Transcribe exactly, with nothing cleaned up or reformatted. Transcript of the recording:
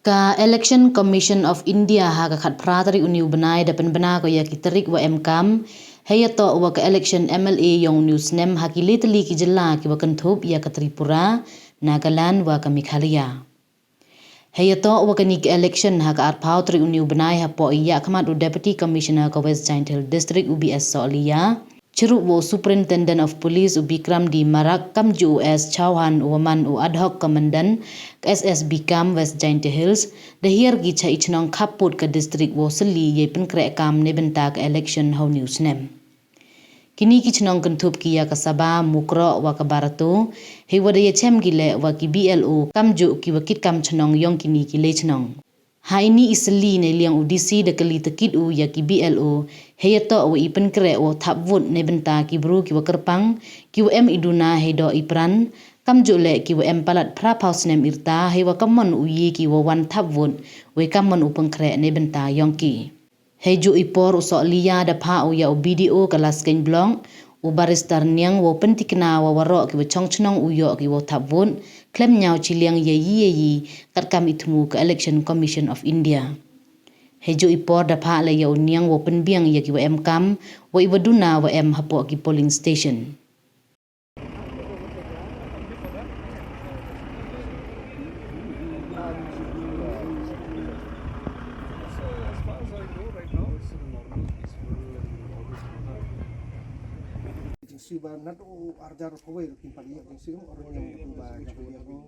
Ka Election Commission of India ha ka khatphra tarik uni u bnai da pynbna ko ya ki tarik wa em kam, heiyatoh wa ka election M L A yong uni u snem ha ki le tylli ki jylla ki wa kynthup ya ka Tripura, Nagaland wa ka Meghalaya. Heiyatoh wa kani ka election ha ka arphaw tarik uni u bnai hapoh i yakhmat u Deputy Commissioner ka West Jaintia Hills District u B S Sohliya, chirup wa u Superintendent of Police u Bikram D Marak, kamjooh u S Chauhan u wa man u ad hoc commandant ka S S B camp West Jaintia Hills, da hiar ki cha i chnong khappud ka district wow sylli yei pynkreh kam neibynta ka election ha uni u snem. Kini ki chnong kynthup ki ya ka Saba, Mukroh wa ka Barato, heiwa da yachem ki leh wa ki B L O, kamjooh ki wa kit kam chnong yong kini ki le chnong. Ha ini i sylli neiliang u D C da kylli takit u ya ki B L O, heiyatoh wa i pynkreh wow thap vote neibynta ki bru ki wa kyrpang, ki wa em i duna heidoh i pran, kamjooh leh ki wa em palat phraphaw snem i rta, heiwa kammon u ye ki wa wan thap vote, wei kammon u pynkhreh neibynta yong ki. Heijooh i por u Sohliya da phah u ya u B D O ka Laskeiñ Block, u Barrister Niang, wow pyntikna wa waroh ki wa chong chnong u yoh ki wow thap vote, khlem ñiaw chiliang ya i ya i, katkam i thmu ka Election Commission of India. Heijooh i por da phah leh ya u Niang wow pynbiang ya ki wa em kam, wa i wa duna wa em hapoh ki polling station. Jingsiu ba nat u arjar kawei rukin pali jingsiu orang yang ba jago dia ko.